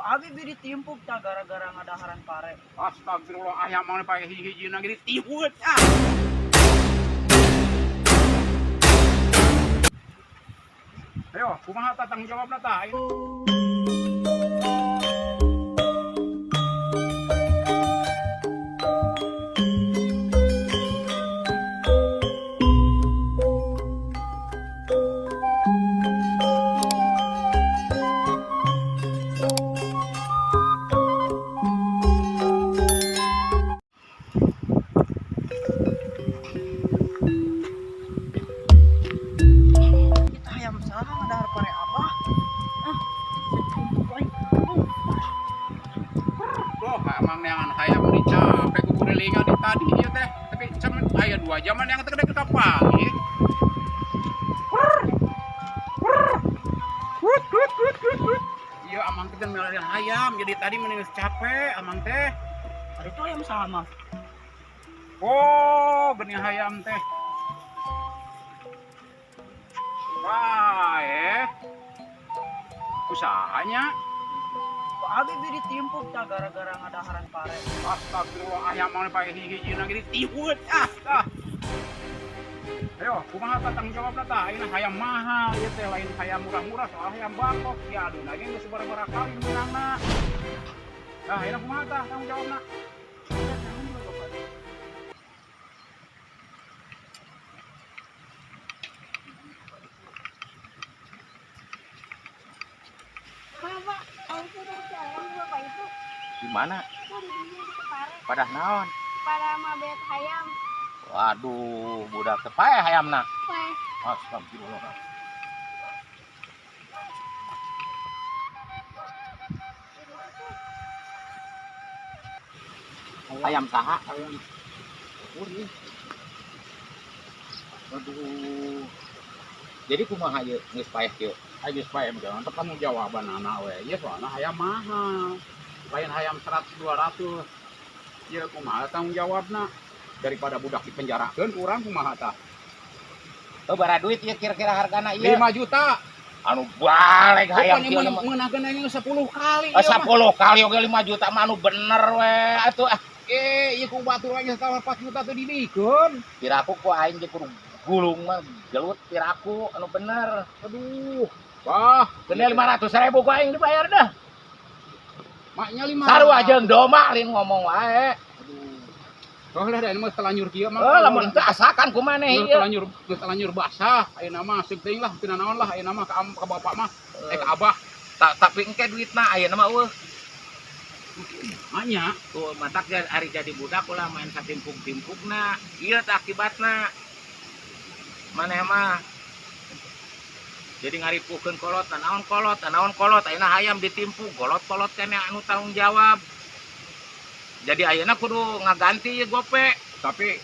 Abi bi ditimpuk tah gara-gara ngadaharan pare. Astagfirullah, ayam mana pakai hiji-hiji nang ditimpuk ah. Ayo, kumaha tah tanggung jawabna tah? Kita hayam saha ngadahar pare abah? Ah, ditimpuk aing. Loh, emang neangan hayam meni capek kukurilingan di tadi ieu teh. Tapi cuman aya 2 jaman yang teh gede kapanggih. Iya, amang teh milarian hayam, jadi tadi mending geus capek amang teh. Ari itu hayam saha mah? Oh, geuning hayam teh. Wah, Usahanya. Ku abi bi ditimpuk tah gara-gara ngadaharan pare. Astagfirullah, ayam mana pakai hiji-hiji nang ditimpuk ah. Ah. Ayo, kumaha tah tanggung jawabna tah? Ayeuna hayam mahal ieu teh, lain hayam murah-murah, soal hayam bangkok. Ya aduh, lagi geus sabaraha kali meunangna. Nah, ayeuna kumaha tah tanggung jawabna? Bapak, aku udah jalan bapak itu. Di mana? Kok di dinya di pare? Pada naon? Pada mabet hayam. Waduh, budak teh paeh hayamna. Paeh. Astagfirullah. Hayam saha? Hayam. Kuring. Aduh. Jadi kumaha ieu geus paeh kieu? Ayo geus paeh mah jangan tanggung jawaban anak we. Ieu soalna hayam mahal. Lain hayam 100 200. Ieu kumaha tanggung jawabna? Daripada budak dipenjarakeun urang kumaha tah? Oh, bara duit ieu kira-kira hargana ieu? 5 juta. Anu balik hayam Pokoknya kieu mah. meunangkeun aing 10 kali Eh, ieu mah. 10 kali oge 5 juta mah anu bener we atuh ah. Ieu ku batur aing 4 juta teh dibikeun. Piraku ku aing ge kudu gulung mah gelut piraku anu bener. Aduh. Wah, Gede 500.000 ku aing dibayar dah. Maknya lima. Sarua jeung domba lain ngomong wae. Aduh. Oh lah, da ini mah telanjur kieu mah. Oh, lamun teu asakan ku maneh Geus ieu. telanjur, geus telanjur basah. Ayeuna mah seuk teuing lah, teu nanaon lah ayeuna mah ka bapak mah. Ka abah. Tapi engke duitna ayeuna mah eueuh. Maknya tuh matak ari jadi budak ulah main satimpuk-timpukna. Ieu tah akibatna. Maneh mah jadi ngaripuhkeun kolot, naon kolot, naon kolot, ayeuna hayam ditimpuk, golot-kolot keneh anu tanggung jawab. Jadi ayeuna kudu ngaganti ieu gope. Tapi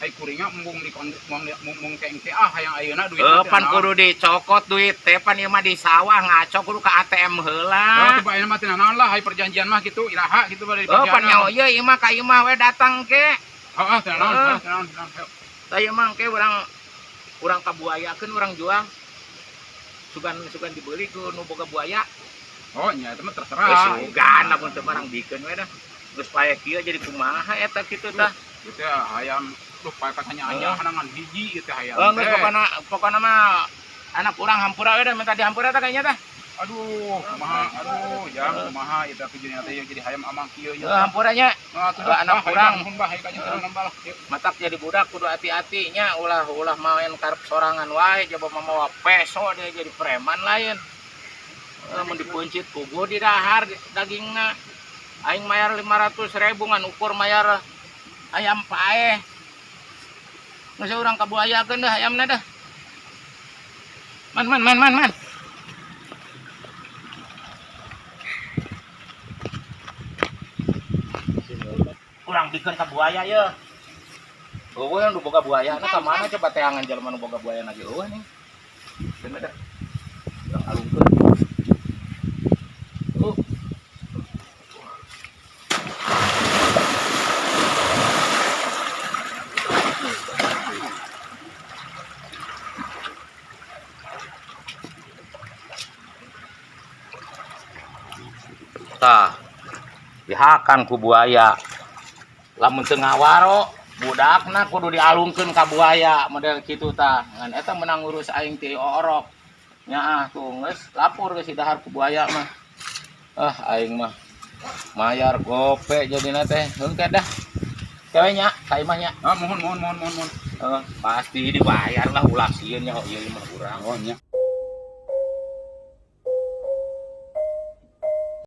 ai kuringna embung di kon-, embung di-, embung ke engke ah hayang ayeuna duit Heuh, teh pan naon. kudu dicokot duit teh, pan ieu mah di sawah ngaco kudu ka ATM heula. Heuh, coba ayeuna mah teu naon lah, ai perjanjian mah kitu iraha kitu bade Heuh, pan diperjanjian. nyaho ieu, ieu mah ka ieu mah we datang ke. Heeh, teu naon, Heuh. teu naon, teu naon, hayo. Tah ieu mah engke urang kabuayakeun urang jual. Sugan dibeli ku nu boga buaya. Oh, nya eta mah terserah. Geus sugan lamun teu barang bikeun we dah. Geus paeh kieu jadi kumaha eta kitu tah. Ieu teh hayam duh paeh katanya anya ngan hiji ieu teh hayam. Oh, geus teh. pokona mah anak urang hampura we dah, minta dihampura tah kayaknya tah. Aduh, kumaha, aduh, jang kumaha ieu teh kejadian teh jadi hayam amang kieu ieu. Heuh, hampura nya. Nah, atuh Heuh, anak bah, urang. hayang bah, hayang ka nambah lah. Yuk. Matak jadi budak kudu hati-hati nya, ulah main karep sorangan wae, coba mamawa peso dia jadi preman lain. Heuh, mun dipuncit kugu di dahar dagingna. Aing mayar 500.000 ngan ukur mayar ayam paeh. Geus urang kabuayakeun dah ayamna dah. Man man man man man. Urang bikeun ka buaya ye. Eueuh nu boga buaya na ka mana coba teangan jelema nu boga buaya lagi eueuh nih. Bener dah. Urang alungkeun. Oh. Tah. Dihakan ku buaya. Lamun teu ngawaro, budakna kudu dialungkeun ka buaya model kitu tah. Ngan eta menang ngurus aing ti orok. Nya ah tuh geus lapor geus didahar ku buaya mah. Ah, aing mah mayar gope jadina teh. Heuh dah. Kewe nya, ka imah nya. Ah, mohon mohon mohon mohon mohon. Eh, pasti dibayar lah, ulah sieun nya, ieu mah urang. Oh nya.